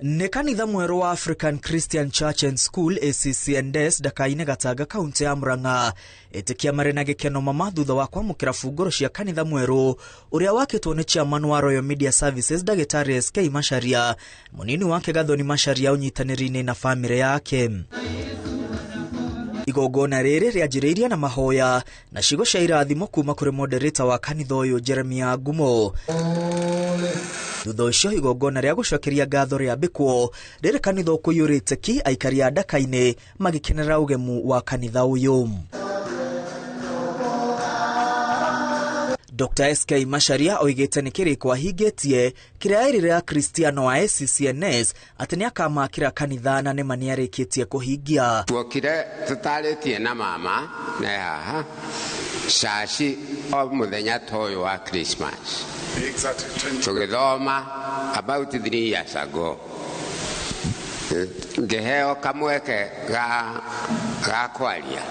Nĩ kanitha mwerũ wa African Christian Church and School ACCNS Ndaka-inĩ Gatanga kaunti ya Murang'a ĩtĩkia marĩ na gĩkeno mama thutha wa kwamũkĩra bungũro cia kanitha mwerũ ũrĩa wakĩtwo nĩ chairman wa Royal Media Services Ndagĩtarĩ SK Macharia, mũnini wake Gathoni Macharia ũnyitanĩri-inĩ na bamĩrĩ yake. Igongona rĩrĩ rĩanjĩrĩirie na mahoya na ciugo cia irathimo kuma kũrĩ moderator wa kanitha ũyũ Jeremiah Ngumo. Thutha ũcio igongona rĩa gũcokeria ngatho rĩambĩkwo rĩrĩ kanitha ũkũiyũrĩte ki aikari a Ndaka-inĩ magĩkenera ũgemu wa kanitha ũyũ. Dr. SK Macharia oigĩte nĩ kĩrĩko ahingĩtie kĩrĩa erire Akristiano a ACCNS atĩ nĩ akamakĩra kanitha na nĩma nĩarĩkĩtie kũhingia. Tuokire tũtarĩtie na mama na haha caci o mũthenya ta ũyũ wa Christmas. Tũgĩthoma about 3 years ago. Ngĩheo kamweke ga kwaria.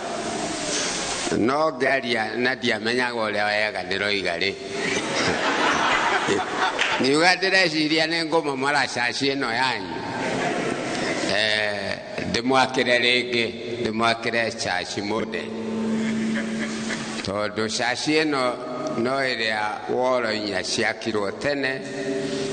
No ngĩaria na ndiamenyaga ũrĩa wega ndĩroiga rĩ. Ngiuga ndĩreciria nĩ ngũmomora caci ĩno yanyu. Ndĩmwakĩre rĩngĩ, ndĩmwakĩre caci modern. Tondũ caci ĩno no ĩrĩa woro inya ciakirwo tene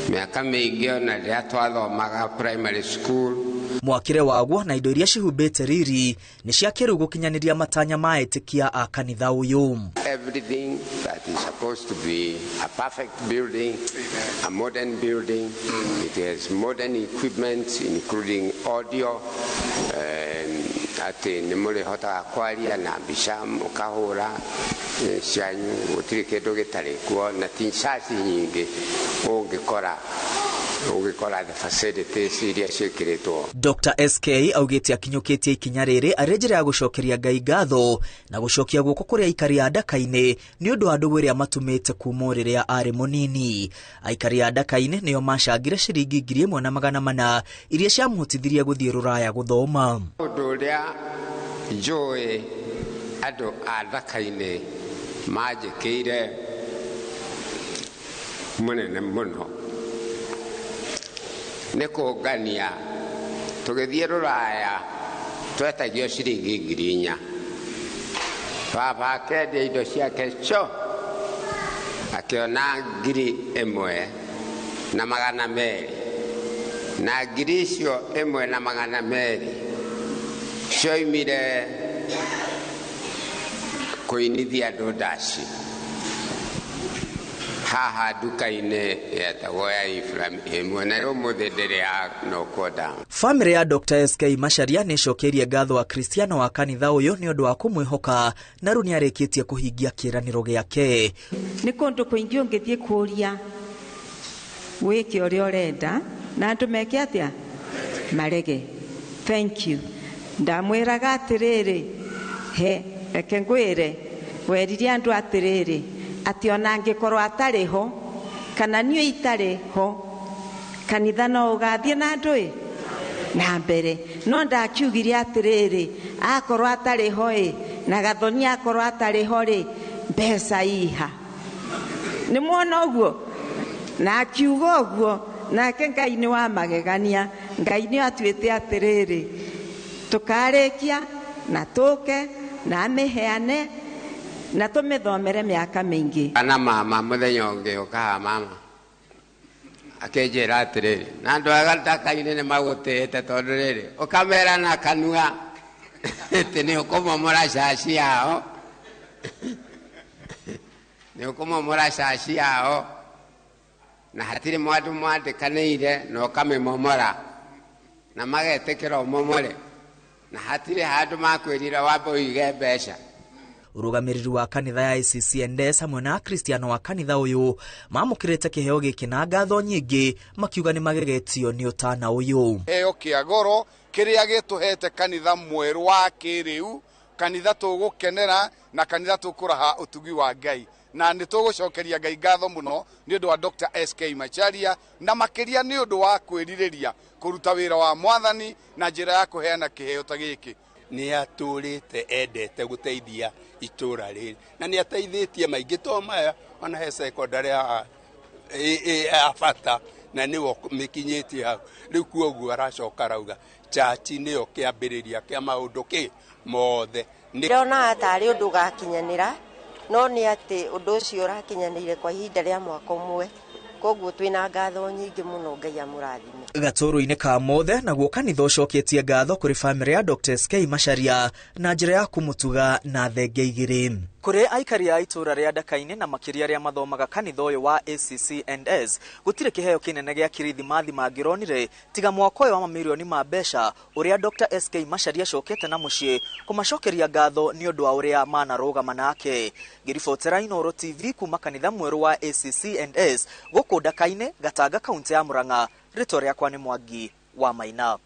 mĩaka mĩingĩ ona rĩrĩa twathomaga primary school. Mwakĩre waguo na indo iria cihumbĩte riri nĩ cia kĩrĩu gũkinyanĩria matanya ma etĩkia a kanitha ũyũ. Everything that is supposed to be a perfect building, a modern building, it has modern equipment including audio, atĩ nĩ mũrĩhotaga kwaria na mbica mũkahũra cianyu, gũtirĩ kĩndũ gĩtarĩ kuo na ti caci nyingĩ ũngĩkora the facilities iria ciĩkĩrĩtwo. Dr. SK augĩte akinyũkĩtie ikinya rĩrĩ arĩ njĩra ya gũcokeria Ngai ngatho na gũcokia guoko kũrĩ aikari a Ndaka-inĩ nĩ ũndũ wa ndũgũ ĩrĩa matumĩte kuma rĩrĩa arĩ mũnini. Aikari a Ndaka-inĩ nĩo macangire ciringi 1400 iria ciamũhotithirie gũthiĩ Rũraya gũthoma. Ũndũ ũrĩa njũĩ andũ a Ndaka-inĩ manjĩkĩire mũnene mũno nĩ kũngania. Tũgĩthiĩ Rũraya twetagio ciringi 4,000. Baba akĩendia indo ciake cio akĩona 1,200, na ngiri icio 1,200 cioimire kũinithia andũ ndaci haha nduka-inĩ yetagwo ya Ibrahim, na rĩu ũmũthĩ ndĩrĩ ya Noko Down. Bamĩrĩ ya Dr. SK Macharia nĩ ĩcokeirie ngatho Akristiano a kanitha ũyũ nĩ ũndũ wa kũmwĩhoka na rĩu nĩarĩkĩtie kũhingia kĩĩranĩro gĩake. Nĩ kũndũ kũingĩ ũngĩthiĩ kũũria wĩke ũrĩa ũrenda na andũ meke atĩa marege. Thank you. Ndamwĩraga atĩrĩrĩ, he reke ngwĩre, werire andũ atĩrĩrĩ atĩ ona angĩkorwo atarĩ ho kana niĩ itarĩ ho kanitha no ũgathiĩ na andũ ĩ na mbere. No ndakiugire atĩrĩrĩ akorwo atarĩ ho ĩ na Gathoni akorwo atarĩ ho rĩ mbeca iha. Nĩ muona ũguo? Na akiuga ũguo nake Ngai nĩ wa magegania. Ngai nĩ atuĩte atĩrĩrĩ tũkarĩkia na tũke na amĩheane na tũmĩthomere mĩaka mĩingĩ. Kana mama mũthenya ũngĩ ũkaha mama akĩnjĩra atĩrĩrĩ na andũ a Ndaka-inĩ nĩ magũtĩĩte tondũ rĩrĩ ũkamera na kanua atĩ nĩ ũkũmomora caci yao, nĩ ũkũmomora caci yao na hatirĩ mwandũ mwandĩkanĩire na ũkamĩmomora na magetĩkĩra ũmomore na hatirĩ handũ makwĩrire wambe ũige mbeca. Ũrũgamĩrĩri wa kanitha ya ACCNS hamwe na Akristiano wa kanitha ũyũ mamũkĩrĩte kĩheo gĩkĩ na ngatho nyingĩ makiuga nĩ magegetio nĩ ũtana ũyũ. Kĩheo kĩa goro kĩrĩa gĩtũhete kanitha mwerũ wa kĩrĩu, kanitha tũgũkenera na kanitha tũkũraha ũtugi wa Ngai, na nĩ tũgũcokeria Ngai ngatho mũno nĩ ũndũ wa Dr. SK Macharia na makĩria nĩ ũndũ wa kwĩrirĩria kũruta wĩra wa Mwathani na njĩra ya kũheana kĩheo ta gĩkĩ. Nĩ atũrĩte endete gũteithia itũra rĩrĩ na nĩ ateithĩtie maingĩ to maya ona he secondary ya bata Na nĩwe mĩkinyĩtie hau. Rĩu kuoguo aracoka arauga church nĩyo kĩambĩrĩria kĩa maũndũ kĩ mothe. Ndĩronaga tarĩ ũndũ ũgakinyanĩra, no nĩ atĩ ũndũ ũcio ũrakinyanĩire kwa ihinda rĩa mwaka ũmwe, koguo twĩna ngatho nyingĩ mũno. Ngai amũrathime. Gatũrũ-inĩ ka mothe naguo kanitha ũcoketie ngatho kũrĩ bamĩrĩ ya Dr. SK Macharia na njĩra ya kũmũtuga na thenge igĩrĩ. Kũrĩ aikari a itũũra rĩa Ndaka-inĩ na makĩria arĩa mathomaga kanitha ũyũ wa ACC&S, gũtirĩ kĩheo kĩnene gĩa kirithimathi mangĩronire tiga mwaka ũyũ wa mamirioni ma mbeca ũrĩa Dr. SK Macharia acokete na mũciĩ kũmacokeria ngatho nĩ ũndũ wa ũrĩa manarũgama nake. Ngĩribotera Inooro TV kuma kanitha mwerũ wa ACC&S gũkũ Ndaka-inĩ, Gatanga, kaunti ya Murang'a, rĩtwa rĩakwa nĩ Mwangi wa Maina.